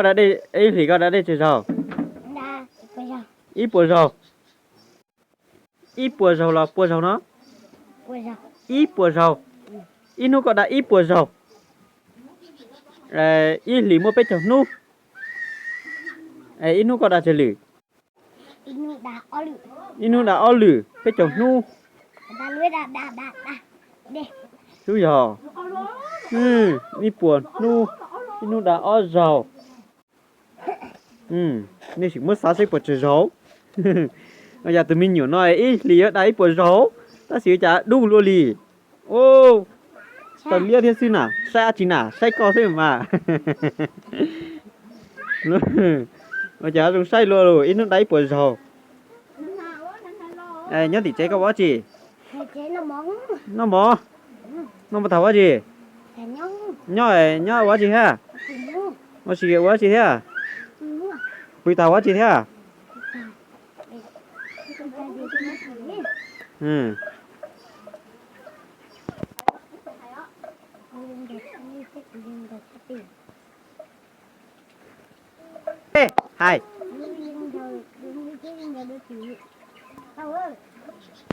Ib hlis koj da dej tsawg zaug? Ib puas zaug. Ib puas zaug los puas zaug no? Ib puas zaug. Ib hnub koj da ib puas zaug. Ib hlis muaj peb caug hnub. Ib hnub koj da tsawg lwm? Ib hnub da ob lwm, peb caug hnub. Xub yog ib puas hnub, ib hnub da ob zaug. Nej sim muab xav saib puas tsawg zaug. Yog tus me nyuam no ib hlis yuav da ib puas zaug, tab sis ua cas dub luaj li. Tawm liab thiab xwb na, saib dab tsi na, saib koj xwb mas. Ua cas zoo saib luaj li, ib hnub da ib puas zaug. Nyob tim tsev koj ua dab tsi? Noj mov. Noj mov thaum ua dab tsi? Nyob, nyob ua dab tsi thiab? Ua si ua dab tsi thiab? Pw thaum ua dab tsi thiab? Hais,